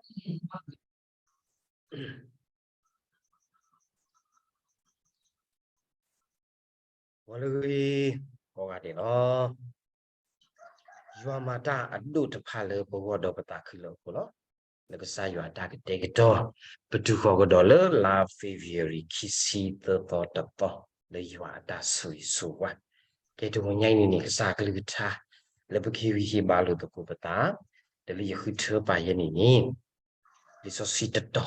ဂီၤလၢအဂ့ၤ ကိးဂၤဒဲးလီၤ. ယွၤမၤတၢ်အဒိၣ်တဖၣ်လၢပဂီၢ်ဒီးပသးခုလၢအဃိလီၤ. လၢကစၢ်ယွၤအတၢ်ကတဲာ်ကတီၤ ပတုၤဃီၤကဒီးလၢလါ February ခံဆံသၢသီတသီ လၢယွၤအတၢ်ဆိၣ်ဂ့ၤဆိၣ်ဝါ. ကဲ တဂီၤညါအံၤန့ၣ်န့ၣ် ကစၢ်အကလုၢ်ကထါ လၢပကဟ့ၣ်ဂံၢ်ဟ့ၣ်ဘါလိာ်သကိးပသး ဒီးလၢယဃုထၢပာ်ယဲန့ၣ်န့ၣ် လံာ်စီဆှံတတီၤ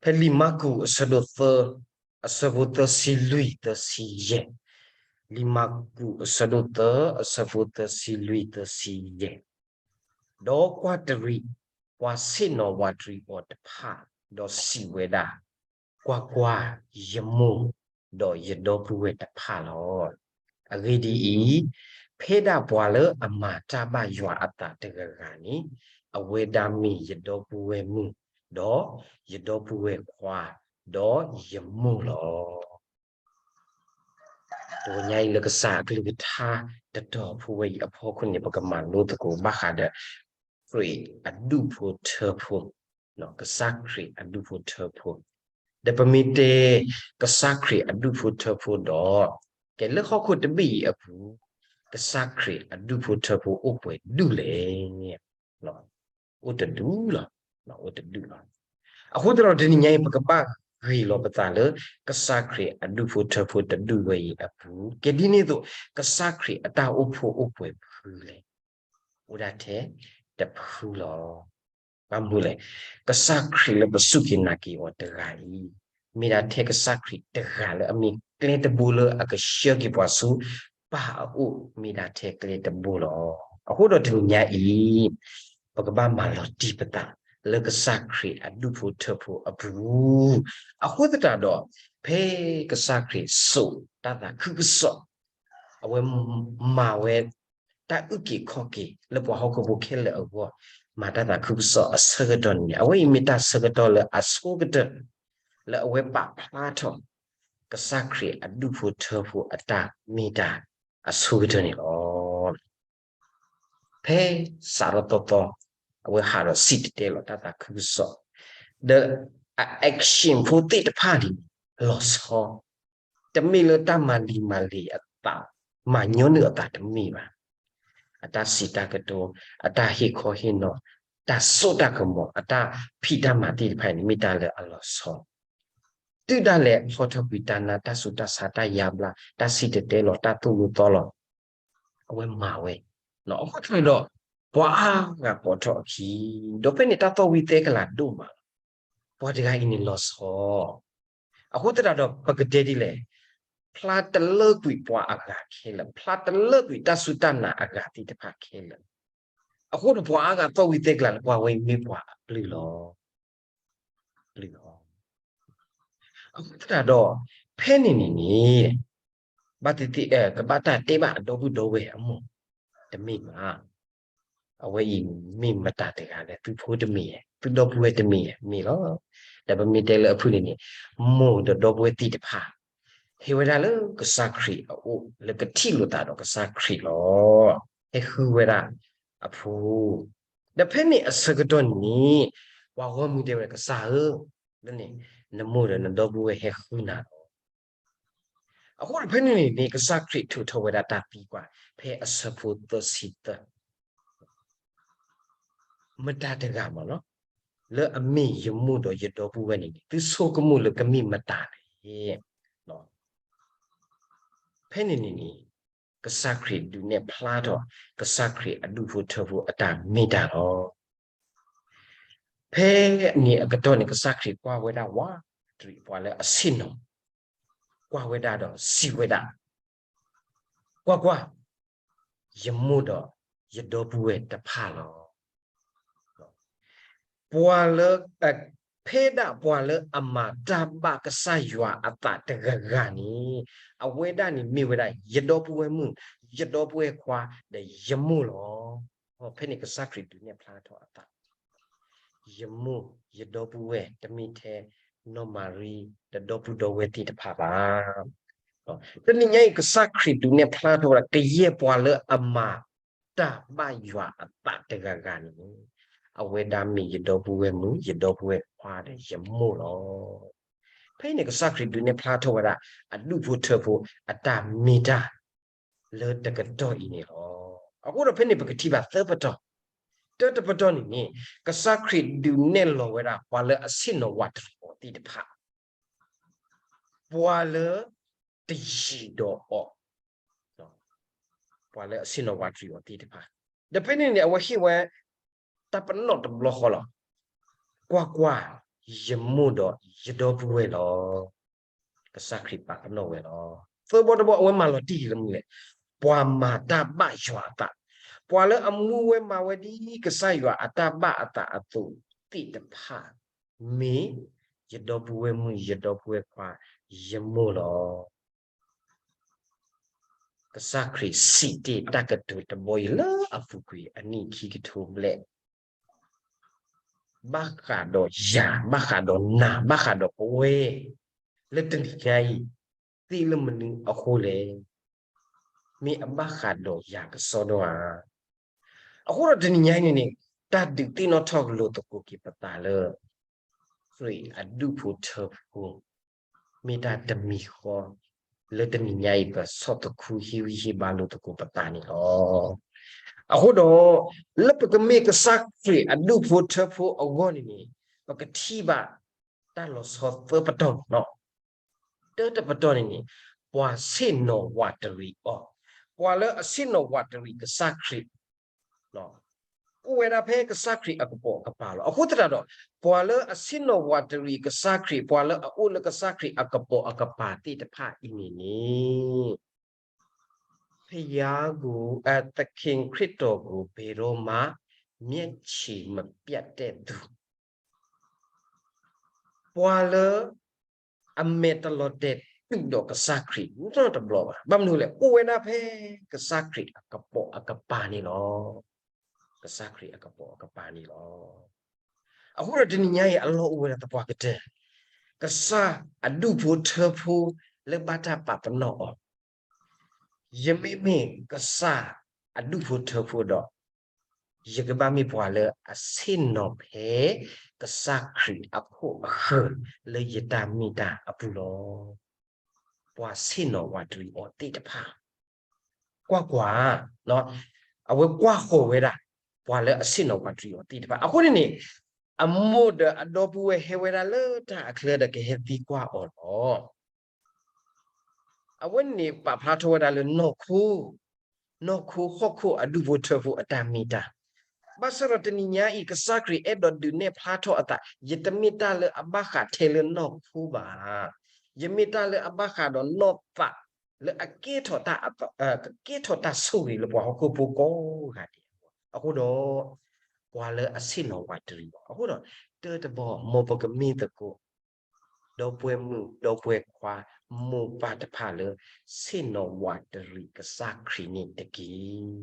ဖဲလံာ်မၢ်ကူးအဆၢဒိၣ်သၢ အဆၢဖိသၢဆံလွံၢ်သၢဆံယဲၢ်, လံာ်မၢ်ကူးအဆၢဒိၣ်သၢ အဆၢဖိသၢဆံလွံၢ်သၢဆံယဲၢ်, ဒီးကွၢ်တရံး ပှၤဆ့ၣ်နီၤဝးတရံးအီၤတဖၣ် ဒီးစံးဝဲဒၣ်, ကွၢ်ကွၢ်, ယမိၢ်, ဒီးယဒီပုၢ်ဝဲၢ်တဖၣ်လီၤ. အဂ့ၢ်ဒ်အံၤ, ဖဲဒၣ်ပှၤလၢအမၤတၢ်ဘၣ်ယွၤအသးတဂၤဂၤန့ၣ်, အဝဲဒၣ်မ့ၢ်ယဒီပုၢ်ဝဲၢ်မုၣ်, ဒီးယဒီပုၢ်ဝဲၢ်ခွါ, ဒီးယမိၢ်လီၤ. တဂီၤညါအံၤလၢကစၢ်အကလုၢ်ကထါတတီၤဖိဝဲအံၤအဖီခိၣ်န့ၣ် ပကမၤလိသကိးဘၣ်ဃးဒီး ခရံာ်အဒူၣ်ဖိထၢဖိ, ကစၢ်ခရံာ်အဒူၣ်ဖိထၢဖိ, ဒီးပမ့ၢ်တဲ ကစၢ်ခရံာ်အဒူၣ်ဖိထၢဖိဒီး ကဲလၢဟီၣ်ခိၣ်တဘ့ၣ်အံၤအပူၤ, ကစၢ်ခရံာ်အဒူၣ်ဖိထၢဖိအိၣ်ပှဲၤဒူၣ်လဲၣ်. အိၣ်တဒူၣ်လီၤ, အိၣ်တဒူၣ်လီၤ. အဃိသတးဒီးတနံၤညါအံၤ ပကဘၣ်ဂ့ၤလီၤပသးလၢ ကစၢ်ခရံာ်အဒူၣ်ဖိထၢဖိတဒူၣ်ဝဲအံၤအပူၤ, ကဲဒ်န့ၣ်အသိး ကစၢ်ခရံာ်အတၢ်အိၣ်ဖှိၣ်အိၣ်ပှဲၤဖုလဲၣ်. အိၣ်ဒၣ်ထဲတဖုလီၤ. ဘၣ်မနုၤလဲၣ်, ကစၢ်ခရံာ်လၢပစူၢ်က့ၤနာ်က့ၤအီၤတဂၤအံၤ, မ့ၢ်ဒၣ်ထဲကစၢ်ခရံာ်တဂၤလၢအမ့ၢ်ကျဲတဘိလၢအကဆှၢက့ၤပှၤဆူပၢ်အအိၣ် မ့ၢ်ဒၣ်ထဲကျဲတဘိလီၤ. အဃိဒီးတနံၤညါအံၤ ပကဘၣ်မၤလီၤတံၢ်ပသး လၢကစၢ်ခရံာ်အဒူၣ်ဖိထၢဖိအပူၤ, အဃိသတးဒီး ဖဲကစၢ်ခရံာ်စိာ်တၢ်သးခုကစီၣ် အဝဲမၤဝဲ တၢ်အုၣ်က့ၤခီၣ်က့ၤလၢပှၤဟီၣ်ခိၣ်ဖိခဲလၢာ်အဂီၢ်, မၤတၢ်သးခုကစီၣ်အဆၢကတီၢ်န့ၣ် အဝဲအံၤမ့ၢ်တၢ်ဆၢကတီၢ်လၢအဆိကတၢၢ် လၢအဝဲပာ်ဖျါထီၣ် ကစၢ်ခရံာ်အဒူၣ်ဖိထၢဖိအတၢ်မ့ၢ်တၢ်အဆိကတၢၢ်န့ၣ်လီၤ. ဖဲစးထီၣ်သီသီ အဝဲဟးဒီးစံၣ်တဲၤတဲလီၤတၢ်သးခုကစီၣ်, ဒီးအ action ဖိသ့ၣ်တဖၣ်န့ၣ် လီၤဆီ, တမ့ၢ်လၢတၢ်မၤလံၤမၤလ့ၤအသး, မၤညီနုၢ်အသးတမ့ၢ်ဘၣ်. အတၢ်စံးတၢ်ကတိၤ, အတၢ်ဟ့ၣ်ခီဟ့ၣ်နီၤ, တၢ်စိတၢ်ကမီၤ, အတၢ်ဖံးတၢ်မၤသ့ၣ်တဖၣ်န့ၣ် မ့ၢ်တၢ်လၢအလီၤဆီ တုၤဒၣ်လဲာ်အဖီၣ်ထီၣ်ကွံာ်တၢ်နါ, တၢ်ဆူးတၢ်ဆါ, တၢ်ယါဘျါ, တၢ်စံၣ်တဲၤတဲလီၤ, တၢ်သိၣ်လိသီလိ, အဝဲမၤဝဲ, အဃိသတးဒီး ပှၤအါဂၤပိာ်ထီၣ်အခံ, ဒီးဖဲန့ၣ်တၢ်သီၣ်ဝံၤသဲကလၤဒိၣ်မးလီၤ. ပှၤတဂၤအံၤန့ၣ်လီၤဆီ, အဃိသတးဒီးပကတဲဒ်လဲၣ်, ဖျါတလၢကွံာ်ပှၤအဂၤခဲလၢာ်, ဖျါတလၢကွံာ်တၢ်စူၢ်တၢ်နာ်အဂၤသ့ၣ်တဖၣ်ခဲလၢာ်, အဃိဒီးပှၤအါဂၤသီၣ်ဝံၤသဲကလၤလၢပှၤဝဲအံၤမ့ၢ်ပှၤအပျုၢ်လီၤ. ပျုၢ်လီၤ. အဃိသတးဒီး ဖဲန့ၣ်န့ၣ်န့ၣ် ဘၣ်သ့ၣ်သ့ၣ် ကဘၣ်တၢ်တဲဘၣ်အဒီပုၢ်ဒီဝဲၢ်အမိၢ်, တမ့ၢ်ဘၣ်. အဝဲအံၤမ့ၢ်မတၤတဂၤလဲၣ်, သုဖိတမ့ၢ်ဧါ, သုဒီပုၢ်ဝဲၢ်တမ့ၢ်ဧါ, မ့ၢ်လီၤ. ဒီးပမ့ၢ်တဲလၢအဖုၣ်န့ၣ်န့ၣ် မိၢ်ဒီးဒီပုၢ်ဝဲၢ်သ့ၣ်တဖၣ် ဟဲဝဲဒၣ်လၢကစၢ်ခရံာ်အအိၣ် လၢကထံၣ်လိာ်သးဒီးကစၢ်ခရံာ်လီၤ. ဟဲဃုဝဲဒၣ်အဖိ, ဒီးဖဲန့ၣ်အဆၢကတီၢ်န့ၣ် ပှၤဂီၢ်မုၢ်တဲဝဲဒၣ် ကစၢ်ဧၢ, န့ၣ် နမိၢ်ဒီးနဒီပုၢ်ဝဲၢ်ဟဲဃုနၤလီၤ. အဃိဒီးဖဲန့ၣ်န့ၣ်န့ၣ် ကစၢ်ခရံာ်ထုးထီၣ်ဝဲဒၣ်တၢ်သံကွၢ် ဖဲအဆၢဖိသၢဆံသၢ မတၤတဂၤမ့ၢ်နီၤ လၢအမ့ၢ်ယမိၢ်ဒီးယဒီပုၢ်ဝဲၢ်န့ၣ်န့ၣ် သုဆိကမိၣ်လၢကမ့ၢ်မတၤလဲၣ်. ဖဲန့ၣ်န့ၣ်န့ၣ် ကစၢ်ခရံာ်ဒုးနဲၣ်ဖျါထီၣ် ကစၢ်ခရံာ်အဒူၣ်ဖိထၢဖိအတၢ်မ့ၢ်တၢ်လီၤ. ဖဲန့ၣ်အကတီၢ်န့ၣ် ကစၢ်ခရံာ်ကွၢ်ဝဲဒၣ်ဝးတရံးပှၤလၢအဆ့ၣ်နီၤ, ကွၢ်ဝဲဒၣ်ဒီးစံးဝဲဒၣ်, ကွၢ်ကွၢ်, ယမိၢ်ဒီးယဒီပုၢ်ဝဲၢ်တဖၣ်လီၤ. ပှၤလၢ, ဖဲဒၣ်ပှၤလၢအမၤတၢ်ဘၣ်ကစၢ်ယွၤအသးတဂၤဂၤန့ၣ်, အဝဲဒၣ်န့ၣ်မ့ၢ်ဝဲဒၣ် ယဒီပုၢ်ဝဲၢ်မုၣ်, ယဒီပုၢ်ဝဲၢ်ခွါ, ဒီးယမိၢ်လီၤ. ဖဲန့ၣ်ကစၢ်ခရံာ်ဒုးနဲၣ်ဖျါထီၣ်အသး ယမိၢ်ယဒီပုၢ်ဝဲၢ် တမ့ၢ်ထဲနီၢ်မၤရံ ဒီးဒီပုၢ်ဒီဝဲၢ်သ့ၣ်တဖၣ်ဘၣ်. တနံၤညါအံၤ ကစၢ်ခရံာ်ဒုးနဲၣ်ဖျါထီၣ်ဝဲဒၣ် ကယဲၢ်ပှၤလၢအမၤတၢ်ဘၣ်ယွၤအသးတဂၤဂၤန့ၣ်, အဝဲဒၣ်မ့ၢ်ယဒီပုၢ်ဝဲၢ်မုၣ်, ယဒီပုၢ်ဝဲၢ်ခွါဒီးယမိၢ်လီၤ. ဖဲအံၤန့ၣ် ကစၢ်ခရံာ်ဒုးနဲၣ်ဖျါထီၣ်ဝဲဒၣ် အဒူၣ်ဖိထၢဖိအတၢ်မ့ၢ်တၢ် လၢတကတီၢ်အံၤန့ၣ်လီၤ. အဃိဒီးဖဲန့ၣ် ပကထံၣ်ဘၣ်သၢပတီၢ်, တၢတပတီၢ်န့ၣ်န့ၣ် ကစၢ်ခရံာ်ဒုးနဲၣ်လီၤဝဲဒၣ် ပှၤလၢအဆ့ၣ်နီၤဝးတရံးအီၤသ့ၣ်တဖၣ် ပှၤလၢတယံၤဒီးအီၤ, ပှၤလၢအဆ့ၣ်နီၤဝးတရံးအီၤသ့ၣ်တဖၣ်, ဒီးဖဲန့ၣ်န့ၣ် အဝဲဟ့ၣ်ဝဲ တၢ်ပနီၣ်တဘျီဃီလီၤ. ကွၢ်ကွၢ်, ယမိၢ်ဒီးယဒီပုၢ်ဝဲၢ်လီၤ. ကစၢ်ခရံာ်ပာ်ပနီၣ်ဝဲလီၤ. သၢဘီတဘီ အဝဲမၤလီၤတံၢ်လၢမနုၤလဲၣ်. ပှၤမၤတၢ်ဘၣ်ယွၤအသး, ပှၤလၢအမူဝဲမၤဝဲဒ်ကစၢ်ယွၤအတၢ်ဘၣ်အသးအသိးသ့ၣ်တဖၣ် မ့ၢ်ယဒီပုၢ်ဝဲၢ်မုၣ်, ယဒီပုၢ်ဝဲၢ်ခွါ, ယမိၢ်လီၤ. ကစၢ်ခရံာ်စံးတ့ၢ်တၢ်ကတိၤတဘီအံၤလၢအပူၤကွံာ်အနံၣ်ခံကထိဘျဲၣ်, ဘၣ်ဃးဒီးယၤ, ဘၣ်ဃးဒီးနၤ, ဘၣ်ဃးဒီးပဝဲ လၢတနံၤညါအံၤ သ့ၣ်လၢမနုၤအဃိလဲၣ်. မ့ၢ်အဘၣ်ဃးဒီးယၤကစီဒီဧါ. အဃိဒီးတနံၤညါအံၤန့ၣ်န့ၣ် တၢ်ဒုးသ့ၣ်နီၣ်ထီၣ်ကလိာ်သကိးက့ၤပသးလၢ ခရံာ်အဒူၣ်ဖိထၢဖိ မ့ၢ်တၢ်တမံၤဃီ လၢတနံၤညါအံၤ ပဆီၣ်သခူဟ့ၣ်ဂံၢ်ဟ့ၣ်ဘါလိာ်သကိးပသးန့ၣ်လီၤ. အဃိဒီး လၢပကမ့ၢ်ကစၢ်ခရံာ်အဒူၣ်ဖိထၢဖိအဂီၢ်န့ၣ်န့ၣ် ပကထံၣ်ဘၣ်တၢ်လီၤဆီသၢပတီၢ်လီၤ. တၢတပတီၢ်န့ၣ်န့ၣ် ပှၤဆ့ၣ်နီၤဝးတရံးအီၤ, ပှၤလၢအဆ့ၣ်နီၤဝးတရံးကစၢ်ခရံာ် အိၣ်ဝဲဒၣ်ဖဲကစၢ်ခရံာ်အကပိာ်အကပၤလီၤ. အဃိသတးဒီး ပှၤလၢအဆ့ၣ်နီၤဝးတရံးကစၢ်ခရံာ်, ပှၤလၢအအိၣ်လၢကစၢ်ခရံာ်အကပိာ်အကပၤသ့ၣ်တဖၣ်အံၤန့ၣ်န့ၣ် ဖယါကိ, သခင်ခရစ်တော်ကို ဘယ်တော့မှ မျက်ခြေမပြတ်တဲ့သူ, ပှၤလၢ အမဲာ်တလီၤတဲာ်တုာ်ဒီးကစၢ်ခရံာ်နီတဘျီဘၣ်. ဘၣ်မနုၤလဲၣ်, အိၣ်ဝဲဒၣ်ဖဲကစၢ်ခရံာ်အကပိာ်အကပၤန့ၣ်လီၤ. ကစၢ်ခရံာ်အကပိာ်အကပၤန့ၣ်လီၤ. အဃိဒီးတနံၤညါအံၤ အလီၢ်အိၣ်ဝဲဒၣ်သပှၢ်ကတၢၢ်, ကစၢ်အဒူၣ်ဖိထၢဖိလၢဘၣ်တၢ်ပာ်ပနီၣ်အီၤ ယမ့မ့ၢ်ကစၢ်အဒူၣ်ဖိထၢဖိဒီး ယကဘၣ်မ့ၢ်ပှၤလၢအဆ့ၣ်နီၤဖဲကစၢ်ခရံာ်အခိၣ်အဃၢၤလၢယတၢ်မ့ၢ်တၢ်အပူၤလီၤ. ပှၤဆ့ၣ်နီၤဝးတရံးအီၤသ့ၣ်တဖၣ် ကွၢ်ကွၢ်, အဝဲကွၢ်ဃီၤဝဲဒၣ် ပှၤလၢအဆ့ၣ်နီၤဝးတရံးအီၤသ့ၣ်တဖၣ်. အဃိန့ၣ်န့ၣ် အမိၢ်ဒီးအဒီပုၢ်ဝဲၢ်ဟဲဝဲဒၣ်လၢတၢ်အချၢဒီးကဟဲသံကွၢ်အီၤလီၤ. အဝဲန့ၣ်ပာ်ဖျါထီၣ်ဝဲဒၣ်လၢနီၢ်ခိ, နီၢ်ခိဟီၣ်ခိၣ်အဒူၣ်ဖိထၢဖိအတၢ်မ့ၢ်တၢ်. ဘၣ်ဆၣ်ဒီးတနံၤညါအံၤ ကစၢ်ခရံာ်အဲၣ်ဒိးဒုးနဲၣ်ဖျါထီၣ်အသး, ယတမ့ၢ်တၢ်လၢအဘၣ်ဃးထဲလၢနီၢ်ခိဘၣ်. ယမ့ၢ်တၢ်လၢအဘၣ်ဃးဒီးနီၢ်သး လၢအကဲထီၣ်တၢ်, ကကဲထီၣ်တၢ်ဆိၣ်ဂ့ၤလၢပှၤဟီၣ်ခိၣ်ဖိကိးဂၤဒဲး. အဃိဒီး ပှၤလၢအဆ့ၣ်နီၤဝးတရံးအီၤ, အဃိဒီး တၢတဘီ မ်ပကမ့ၢ်သကိး ဒီပုၢ်ဝဲၢ်မုၣ်ဒီပုၢ်ဝဲၢ်ခွါ မိၢ်ပၢ်တဖၣ်လၢ ဆ့ၣ်နီၤဝးတရံးကစၢ်ခရံာ်န့ၣ်တက့ၢ်.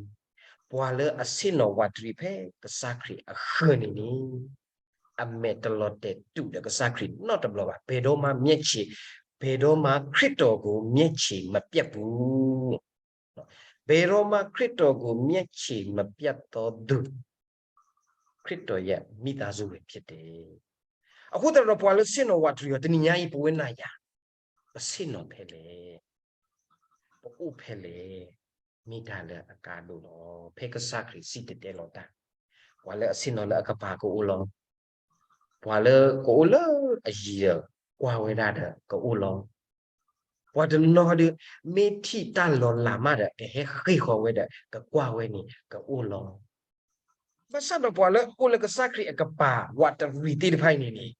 ပှၤလၢအဆ့ၣ်နီၤဝးတရံးဖဲကစၢ်ခရံာ်အဃၢၤန့ၣ်န့ၣ် အမဲာ်တလီၤတဲာ်တုာ်ဒီးကစၢ်ခရံာ်နီတဘျီဘၣ်. ဘယ်တော့မှမျက်ခြေ, ဘယ်တော့မှခရစ်တော်ကိုမျက်ခြေမပြတ်ဘူး. ဘယ်တော့မှခရစ်တော်ကိုမျက်ခြေမပြတ်သောသူ ခရစ်တော်ရဲ့မိသားစုဝင်ဖြစ်တယ်. အဃိသတးဒီး ပှၤလၢဆ့ၣ်နီၤဝးတရံးအီၤ တနံၤညါအံၤ ပဝဲနၤယၤ ပဆ့ၣ်နီၤဖဲလဲၣ်, ပအိၣ်ဖဲလဲၣ်, မ့ၢ်တၢ်လၢအကါဒိၣ်လီၤ. ဖဲကစၢ်ခရံာ်စံၣ်တဲၤတဲလီၤတၢ်, ပှၤလၢအဆ့ၣ်နီၤလၢအကပၤကအိၣ်လီၤ. ပှၤလၢကအိၣ်လၢအယံၤဒီး ကွၢ်ဝဲဒၣ်ဒီးကအိၣ်လီၤ. ပှၤတနီၤဒီး မ့ၢ်ထံၣ်တၢ်လီၤလးမးဒီး ကဟဲဃ့ၢ်ဃီၤဝဲဒီး ကကွၢ်ဝဲန့ၣ် ကအိၣ်လီၤ. ဘၣ်ဆၣ်ဒီးပှၤလၢအိၣ်လၢကစၢ်ခရံာ်အကပၤ ဝးတရံးသ့ၣ်တဖၣ်အံၤန့ၣ်န့ၣ်,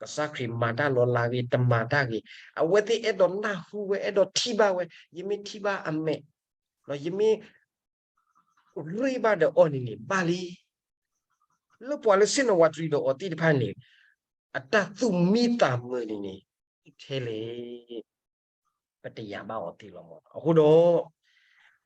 ကစၢ်ခရံာ်မၤတၢ်လီၤလးဂ့ၤ တမၤတၢ်ဂ့ၤ, အဝဲသ့ၣ်အဲၣ်ဒိးနၢ်ဟူဝဲ အဲၣ်ဒိးထံၣ်ဘၣ်ဝဲ, ယမ့ၢ်ထံၣ်ဘၣ်အမဲာ်, ယမ့ၢ် ရ့ဘၣ်ဒီးအီၤန့ၣ်န့ၣ် ဘၣ်လံ. လၢပှၤလၢဆ့ၣ်နီၤဝးတရံးဒီးအီၤသ့ၣ်တဖၣ်န့ၣ် အတၢ်သူၣ်မံသးမုာ်န့ၣ်န့ၣ် ထဲလဲၣ်, ပတယာ်ဘၣ်အီၤသ့လီၤမး. အဃိဒီး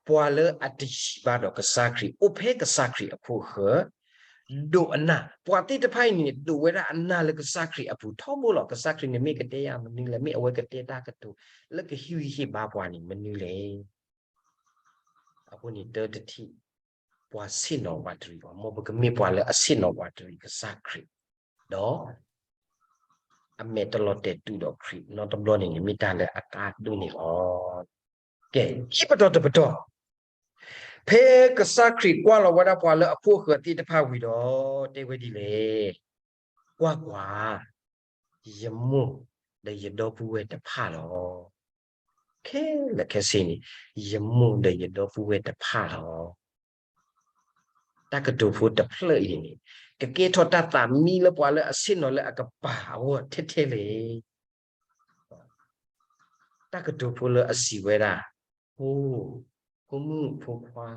ပှၤလၢအတယံၤဘၣ်ဒီးကစၢ်ခရံာ် အိၣ်ဖဲကစၢ်ခရံာ်အခိၣ်အဃၢၤ ဒိးအနၢ်, ပှၤသ့ၣ်တဖၣ်အံၤန့ၣ် ဒိးဝဲဒၣ်အနၢ်လၢကစၢ်ခရံာ်အပူၤထီဘိလီၤ. ကစၢ်ခရံာ်န့ၣ်မ့ၢ်ကတဲယၤမနုၤလဲၣ်, မ့ၢ်အဝဲကတဲတၢ်ကတိၤလၢကဟ့ၣ်ဂံၢ်ဟ့ၣ်ဘါပှၤန့ၣ်မနုၤလဲၣ်. အဃိန့ၣ်တၢတထံၣ်, ပှၤဆ့ၣ်နီၤဝးတရံးလီၤ. မ်ပကမ့ၢ်ပှၤလၢအဆ့ၣ်နီၤဝးတရံးကစၢ်ခရံာ်, ဒီး အမဲာ်တလီၤတဲာ်တူာ်ဒီးခရံာ်နီတဘျီန့ၣ်န့ၣ် မ့ၢ်တၢ်လၢအကါဒိၣ်န့ၣ်လီၤ. ကဲ, ခံပတီၢ်တပတီၢ်, ဖဲကစၢ်ခရံာ်ကွၢ်လီၤဝဲဒၣ်ပှၤလၢအခိၣ်အဃၢၤသ့ၣ်တဖၣ်ဝံၤဒီး တဲဝဲဒ်လဲၣ်, ကွၢ်ကွၢ်, ယမိၢ်ဒီးယဒီပုၢ်ဝဲၢ်တဖၣ်လီၤ. ခဲလၢာ်ခဲဆ့န့ၣ် ယမိၢ်ဒီးယဒီပုၢ်ဝဲၢ်တဖၣ်လီၤ. တၢ်ကတိၤဖိတဖျၢၣ်အံၤန့ၣ် ကကဲထီၣ်တၢ်သးမံလၢပှၤလၢအဆ့ၣ်နီၤလၢအကပၤအဂီၢ်ထဲထဲလဲၣ်. တၢ်ကတိၤဖိလၢအစံးဝဲဒၣ်, ဖိ, ဖိမုၣ်ဖိခွါ,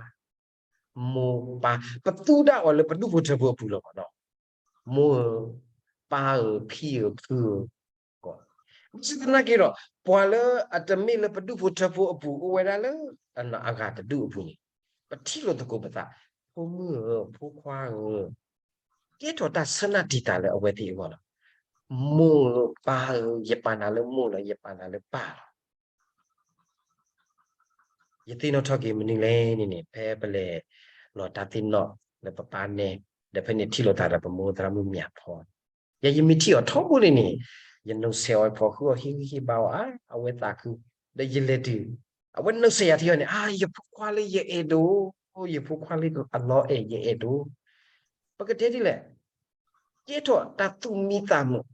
မိၢ်ပၢ်, ပသူဒၣ်အီၤလၢပဒူၣ်ဖိထၢဖိအပူၤလီၤမးနီၤ. မိၢ်ဧၢ, ပၢ်ဧၢ, ဖံဧၢ, ဖုဧၢ, ကီး, ဘၣ်ဆၣ်သနာ်က့ဒီး ပှၤလၢအတမ့ၢ်လၢပဒူၣ်ဖိထၢဖိအပူၤ အိၣ်ဝဲဒၣ်လၢအဂၤတဒူၣ်အပူၤန့ၣ် ပထံၣ်လိာ်သကိးပသး, ဖိမုၣ်ဧၢ, ဖိခွါဧၢ, ကဲထီၣ်တၢ်ဆၢနၢ်တံာ်တာ်လၢအဝဲသ့ၣ်အဂီၢ်လီၤ. မိၢ်ဧၢ, ပၢ်ဧၢ, ယပာ်နၤလၢမိၢ်လီၤ, ယပာ်နၤလၢပၢ်လီၤ. ယသ့ၣ်နီၣ်ထီၣ်က့ၤမနုၤလဲၣ်န့ၣ်န့ၣ် ဖဲပလဲၤလီၤတၢ်သ့ၣ်နီၣ်လၢပပၢ်နဲ ဒီးဖဲန့ၣ်ထံၣ်လိာ်သးဒီးပမိၢ်သရၣ်မုၣ်မၠးဖီ, ယဲယမ့ၢ်ထံၣ်အီၤထီဘိန့ၣ်န့ၣ် ယနီၢ်ဆဲးအီၤဖီဃုာ်အီၤ ဟ့ၣ်ဂံၢ်ဟ့ၣ်ဘါအီၤ အါ အဝဲသးခု, ဒီးယလဲၤတုၤ အဝဲနီၢ်ဆဲးယၤထံအီၤန့ၣ် အါ ယဖိခွါလၢယအဲၣ်ဒိၣ်, ယဖိခွါလၢအလီၤအဲၣ် ယအဲၣ်ဒိၣ်, ပကတဲဒ်လဲၣ်, ကဲထီၣ်တၢ်သူၣ်မံသးမုာ်,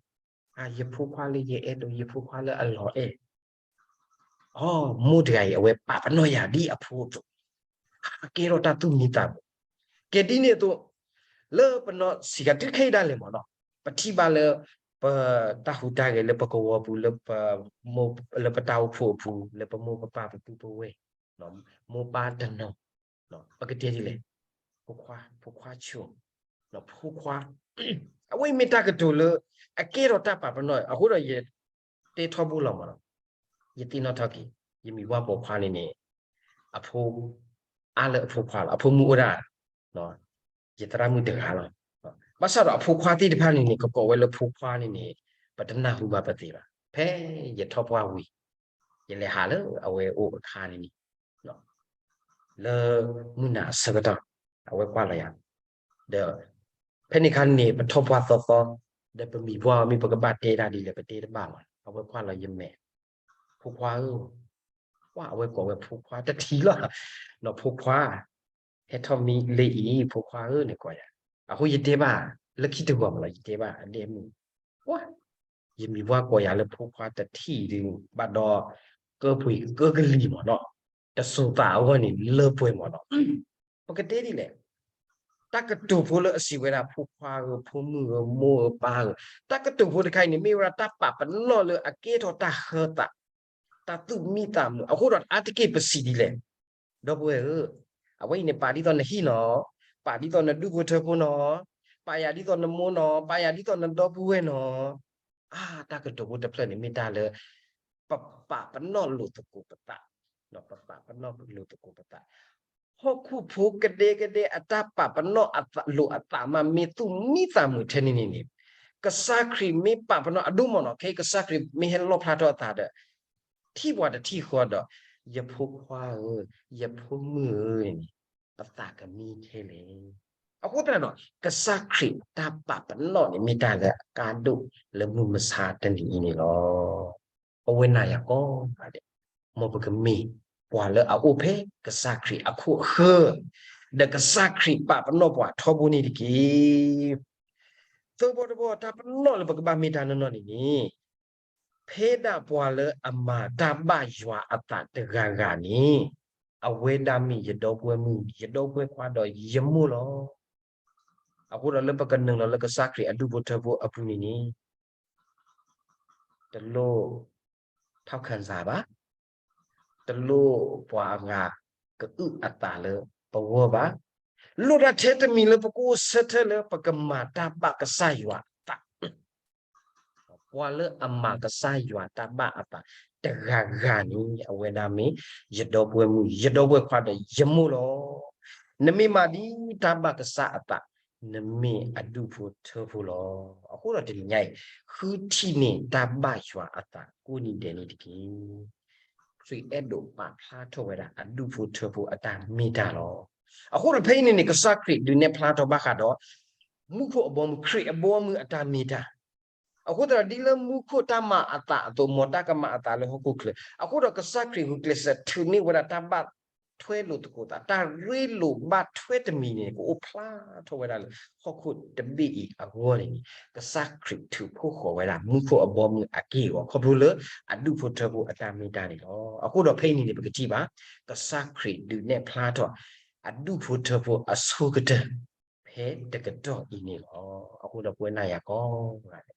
အါ ယဖိခွါလၢယအဲၣ်ဒိၣ်, ယဖိခွါလၢအလီၤအဲၣ် အိ မိၢ်တဂၤအံၤ အဝဲပာ်ပနီၣ်ယၤဒ်အဖိအသိး, ကဲထီၣ်တၢ်သူၣ်မံသးမုာ်, ကဲဒ်န့ၣ်အသိး လၢပနီၢ်ဆံးခါတုၤခဲအံၤဒၣ်လဲာ်မးနီၤ, ပထံၣ်ဘၣ်လၢ ပတၢ်ဟူးတၢ်ဂဲၤလၢပကဝီၤပူၤ လၢပမိၢ် လၢပတၢ်အိၣ်ဖှိၣ်အပူၤ လၢပမိၢ်ပပၢ်ပပုၢ်ပဝဲၢ်, မိၢ်ပၢ်တနီၤ, ပကတဲဒ်လဲၣ်, ဖိခွါ, ဖိခွါဆိ, ဖိခွါ, အဝဲအံၤမ့ၢ်တၢ်ကတိၤလၢ အကဲထီၣ်တၢ်ပာ်ပနီၣ် အဃိဒီးယ တဲထီဘိလီၤမးနီၤ, ယသ့ၣ်နီၣ်ထီၣ်က့ၤ ယမံၤပှၢ်ပိာ်ခွါန့ၣ်န့ၣ် အဖိ အါလၢအဖိခွါလီၤ, အဖိမုၣ်အိၣ်ဒၣ် ယသရၣ်မုၣ်တဂၤလီၤ, ဘၣ်ဆၣ်ဒီးအဖိခွါသ့ၣ်တဖၣ်န့ၣ်န့ၣ် ကကိးဝဲလၢဖိခွါန့ၣ်န့ၣ် ပတနၢ်ဟူဘၣ်ပသ့ဘၣ်, ဖဲယထီၣ်ပှၢ်ဝံၤ ယလဲၤဟးလၢအဝဲအိၣ်အခါန့ၣ်န့ၣ် လၢမုၢ်နၤအဆၢကတီၢ် အဝဲကွၢ်လီၤယၤ, ဒီး ဖဲန့ၣ်အခါန့ၣ် ပထီၣ်ပှၢ်သီသီ, ဒီးပမံၤပှၢ်မ့ၢ်ပကဘၣ်တဲတၢ်ဒ်လဲၣ် ပတဲတဘၣ်မး, အဝဲကွၢ်လီၤယမဲာ်, ဖိခွါဧၢ, ကွၢ်အဝဲကိးဝဲဖိခွါတထံၣ်လီၤ, ဒီးဖိခွါ ဟဲထီၣ်မံလၢအံၤ ဖိခွါဧၢန့ၣ်ကိးယၤ, အဃိယတဲဘၣ် လၢခံတဂီၤမးလီၤ ယတဲဘၣ်အဒဲမုၣ်, ကွၢ် ယမံၤပှၢ်ကိးယၤလၢဖိခွါတထံၣ်ဒုး ဘၣ်ဒီး ကၢပှ့ၤကၢကလံၤမးနီၤ, တစိၤသးအဂီၢ်န့ၣ် လၢပှဲၤမးနီၤ, ပကတဲဒ်လဲၣ်, တၢ်ကတိၤဖိလၢအစံးဝဲဒၣ် ဖိခွါဧၢ, ဖိမုၣ်ဧၢ, မိၢ်ဧၢ, ပၢ်ဧၢ, တၢ်ကတိၤဖိတခါအံၤန့ၣ် မ့ၢ်ဝဲဒၣ်တၢ်ပာ်ပနီၣ်လၢအကဲထီၣ်တၢ်ဟၢသး, တၢ်သူၣ်မံသးမုာ်, အဃိဒီးအါတက့ၢ်ပစံးဒ်လဲၣ်, ဒီပုၢ်ဝဲၢ်ဧၢ, အဝဲအံၤန့ၣ် ပာ်ဒ်သိးနဟံၣ်နီၤ, ပာ်ဒ်သိးနဒူၣ်ဖိထၢဖိနီၤ, ပာ်ယၤဒ်သိးနမိၢ်နီၤ, ပာ်ယၤဒ်သိးနဒီပုၢ်ဝဲၢ်နီၤ, အါ တၢ်ကတိၤဖိတဖျၢၣ်န့ၣ် မ့ၢ်တၢ်လၢ ပပာ်ပနီၣ်လိာ်သကိးပသး, ပပာ်ပနီၣ်လိာ်သကိးပသး, ဟီၣ်ခိၣ်ဖိကဒဲကဒဲအတၢ်ပာ်ပနီၣ်လိာ်အသးမး မ့ၢ်သူၣ်မံသးမုာ်ထဲန့ၣ်န့ၣ်န့ၣ်, ကစၢ်ခရံာ်မ့ၢ်ပာ်ပနီၣ်အဒိၣ်မးနီၤ, ခဲအံၤကစၢ်ခရံာ်မ့ၢ်ဟဲလီၣ်ဖျါထီၣ်အသးဒီး ထံၣ်ပှၤတထံၣ်ဃီဒီး ယဖိခွါဧၢ, ယဖိမုၣ်ဧၢန့ၣ်န့ၣ် ပသးကမံထဲလဲၣ်. အဃိသတးဒီး ကစၢ်ခရံာ်တၢ်ပာ်ပနီၣ်န့ၣ် မ့ၢ်တၢ်လၢအကါဒိၣ်လၢမုၢ်မဆါတနံၤအံၤန့ၣ်လီၤ. ပဝဲနၤယၤကိးဂၤဒဲး, မ်ပကမ့ၢ်ပှၤလၢအအိၣ်ဖဲကစၢ်ခရံာ်အခိၣ်အဃၢၤ, ဒီးကစၢ်ခရံာ်ပာ်ပနီၣ်ပှၤထီဘိန့ၣ်တက့ၢ်. သၢဘီတဘီ တၢ်ပနီၣ်လၢပကဘၣ်မ့ၢ်တၢ်နီၢ်နီၢ်န့ၣ်န့ၣ် ဖဲဒၣ်ပှၤလၢအမၤတၢ်ဘၣ်ယွၤအသးတဂၤဂၤန့ၣ်, အဝဲဒၣ်မ့ၢ်ယဒီပုၢ်ဝဲၢ်မုၣ်, ယဒီပုၢ်ဝဲၢ်ခွါဒီးယမိၢ်လီၤ. အဃိဒီးလၢပကနုာ်လီၤလၢကစၢ်ခရံာ်အဒူၣ်ဖိထၢဖိအပူၤန့ၣ်န့ၣ် တလိၣ်ထီၣ်ခၢၣ်စးဘၣ်, တလိၣ်ပှၤအဂၤကအုၣ်အသးလၢပဂီၢ်ဘၣ်, လိၣ်တၢ်ထဲတမံၤလၢပကအိၣ်ဆၢထၢၣ်လၢပကမၤတၢ်ဘၣ်ကစၢ်ယွၤအသး ပှၤလၢအမၤကစၢ်ယွၤတၢ်ဘၣ်အသးတဂၤဂၤန့ၣ် အဝဲဒၣ်မ့ၢ်ယဒီပုၢ်ဝဲၢ်မုၣ်, ယဒီပုၢ်ဝဲၢ်ခွါဒီးယမိၢ်လီၤ. နမ့ၢ်မၤဒ်တၢ်ဘၣ်ကစၢ်အသး, နမ့ၢ်အဒူၣ်ဖိထၢဖိလီၤ. အဃိဒီးတနံၤညါအံၤ ဃုထံၣ်န့ၢ်တၢ်ဘၣ်ယွၤအသးကိးနံၤဒဲးန့ၣ်တက့ၢ်. ခရံာ်အဲၣ်ဒိးပာ်ဖျါထီၣ်ဝဲဒၣ်အဒူၣ်ဖိထၢဖိအတၢ်မ့ၢ်တၢ်လီၤ. အဃိဒီးဖဲအံၤန့ၣ်န့ၣ် ကစၢ်ခရံာ်ဒုးနဲၣ်ဖျါထီၣ်ဘၣ်ဃးဒီး မူခိၣ်အဘီအမုၢ် ခရံာ်အဘီအမုၢ်အတၢ်မ့ၢ်တၢ် အဃိသတးဒီးဒ်လၢမူခိၣ်တၢ်မၤအသးအသိး မ်တၢ်ကမၤအသးလၢဟီၣ်ခိၣ်ချၢ, အဃိဒီးကစၢ်ခရံာ်ဂုာ်ကျဲးစၢးထုးန့ၢ်ဝဲဒၣ်တၢ်ဘၣ်ထွဲလိာ်သကိးသး တၢ်ရ့လိာ်ဘၣ်ထွဲတမံၤန့ၣ် ကအိၣ်ဖျါထီၣ်ဝဲဒၣ်လၢဟီၣ်ခိၣ်တဘ့ၣ်အံၤအဂီၢ်န့ၣ်န့ၣ် ကစၢ်ခရံာ်ထုးဖှိၣ်ဃီၤဝဲဒၣ် မူခိၣ်အဘီအမုၢ်အက့ၢ်အဂီၤ ခီဖျိလၢအဒူၣ်ဖိထၢဖိအတၢ်မ့ၢ်တၢ်န့ၣ်လီၤ. အဃိဒီးဖဲအံၤန့ၣ်န့ၣ် ပကထံၣ်ဘၣ် ကစၢ်ခရံာ်ဒုးနဲၣ်ဖျါထီၣ် အဒူၣ်ဖိထၢဖိအဆိကတၢၢ် ဖဲတကတီၢ်အံၤန့ၣ်လီၤ. အဃိဒီးပဝဲနၤယၤကိးဂၤဒဲး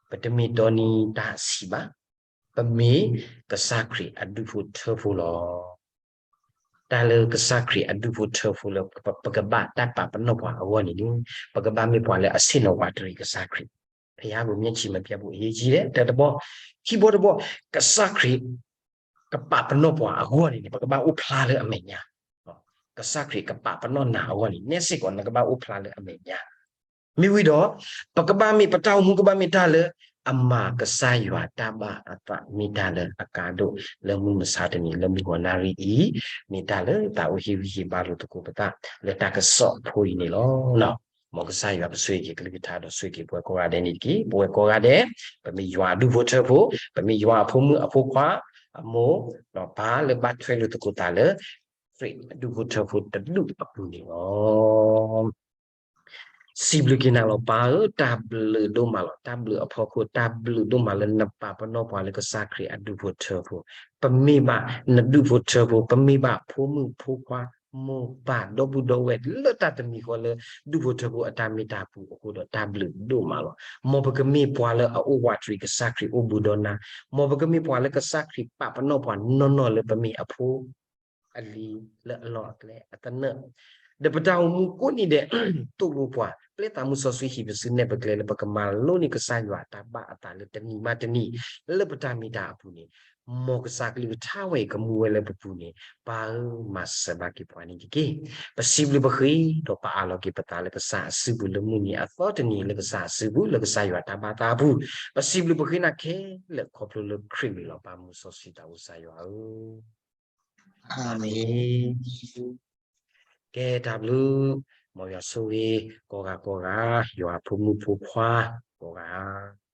ပတမ့ၢ်တီနံၤတၢ်ဆံးဘၣ်, ပမ့ၢ်ကစၢ်ခရံာ်အဒူၣ်ဖိထၢဖိလီၤ. တၢ်လၢကစၢ်ခရံာ်အဒူၣ်ဖိထၢဖိလၢ ပကဘၣ်တၢ်ပာ်ပနီၣ်ပှၤအဂီၢ်န့ၣ်န့ၣ် ပကဘၣ်မ့ၢ်ပှၤလၢအဆ့ၣ်နီၤဝးတရံးကစၢ်ခရံာ်, ဖဲယါဘိမျဲၢ်ဆံမပြဲးဖိအ့ၣ်ကံလဲၣ် တၢတဘီ, ခံဘီတဘီ, ကစၢ်ခရံာ် ကပာ်ပနီၣ်ပှၤအဂီၢ်န့ၣ်န့ၣ် ပကဘၣ်အိၣ်ဖျါလၢအမဲာ်ညါ, ကစၢ်ခရံာ်ကပာ်ပနီၣ်နၤအဂီၢ်န့ၣ် နဲစ့ၢ်ကီးနကဘၣ်အိၣ်ဖျါလၢအမဲာ်ညါ မ့ၢ်ဝံၤဒီး ပကဘၣ်မ့ၢ်ပတၢ်အိၣ်မူကဘၣ်မ့ၢ်တၢ်လၢ အမၤကစၢ်ယွၤတၢ်ဘၣ်အသး မ့ၢ်တၢ်လၢအကါဒိၣ်လၢမုၢ်မဆါတနံၤလၢမုၢ်ဂီၤနၣ်ရံၣ်အံၤ, မ့ၢ်တၢ်လၢသးအိၣ်ဟ့ၣ်ဂံၢ်ဟ့ၣ်ဘါလိာ်သကိးပသးလၢတၢ်ကစီၣ်ဖိအံၤန့ၣ်လီၤ. မ်ကစၢ်ယွၤကဆိၣ်ဂ့ၤက့ၤကလုၢ်ကထါဒီးဆိၣ်ဂ့ၤက့ၤပဝဲကိးဂၤဒဲးန့ၣ်တက့ၢ်. ပဝဲကိးဂၤဒဲး ပမ့ၢ်ယွၤအဒူၣ်ဖိထၢဖိ, ပမ့ၢ်ယွၤအဖိမုၣ်အဖိခွါ, အမိၢ်, ပၢ်လၢဘၣ်ထွဲလိာ်သကိးသးလၢ ခရံာ်အဒူၣ်ဖိထၢဖိတဒူၣ်အပူၤန့ၣ်လီၤ. စံးဘျုးက့ၤနၤလီၤပၢ်ဧၢ, တၢ်ဘျုးဒိၣ်မးလီၤ. တၢ်ဘျုးအဖီခိၣ် တၢ်ဘျုးဒိၣ်မးလၢနပာ်ပနီၣ်ပှၤလၢကစၢ်ခရံာ်အဒူၣ်ဖိထၢဖိ, ပမ့ၢ်ဘၣ်နဒူၣ်ဖိထၢဖိ, ပမ့ၢ်ဘၣ်ဖိမုၣ်ဖိခွါ, မိၢ်ပၢ်ဒီပုၢ်ဒီဝဲၢ်လၢတၢ်တမံၤဃီလၢ ဒူၣ်ဖိထၢဖိအတၢ်မ့ၢ်တၢ်ပူၤအဃိဒီး တၢ်ဘျုးဒိၣ်မးလီၤ. မ်ပကမ့ၢ်ပှၤလၢအအိၣ်ဝးတရံးကစၢ်ခရံာ်အိၣ်ဘူးဒီးနၤ, မ်ပကမ့ၢ်ပှၤလၢကစၢ်ခရံာ်ပာ်ပနီၣ်ပှၤနီၢ်နီၢ်လၢပမ့ၢ်အဖိအလံၤလၢအလီၢ်အကျဲအသနၢၣ်, ဒီးပတၢ်အိၣ်မူကိးနံၤဒဲး သိၣ်လိပှၤ, ပျဲသးမုၢ်စီဆှံဟံးပစုနဲၣ်ပကျဲလၢပကမၤလိန့ၢ်ကစၢ်ယွၤတၢ်ဘၣ်အသးလၢတနံၤမးတနံၤ လၢပတၢ်မ့ၢ်တၢ်အပူၤန့ၣ်, မ်ကစၢ်ကလုၢ်ကထါဝဲအံၤကမူဝဲလၢပပူၤန့ၣ်, ပၢ်ဧၢ မၤစၢၤဘၣ်က့ၤပှၤန့ၣ်တက့ၢ်. ပစံးဘျုးပဃ့ဒီးပအးလီၤက့ၤပသးလၢကစၢ်အစုပူၤ လၢမုၢ်နံၤအသီတနံၤလၢကစၢ်အစုပူၤ လၢကစၢ်ယွၤတၢ်ဘၣ်သးအပူၤ, ပစံးဘျုးပဃ့နၤခဲလၢာ်ခီဖျိလၢခရံာ်မံၤလီၤ. ပၢ်မုၢ်စီဆှံသးအိၣ်ကစၢ်ယွၤဧၢ, အၤမ့ၣ်. ကဲတၢ်ဘျုး, မ်ယွၤဆိၣ်ဂ့ၤ ကိးဂၤကိးဂၤ, ယွၤဖိမုၣ်ဖိခွါ ကိးဂၤ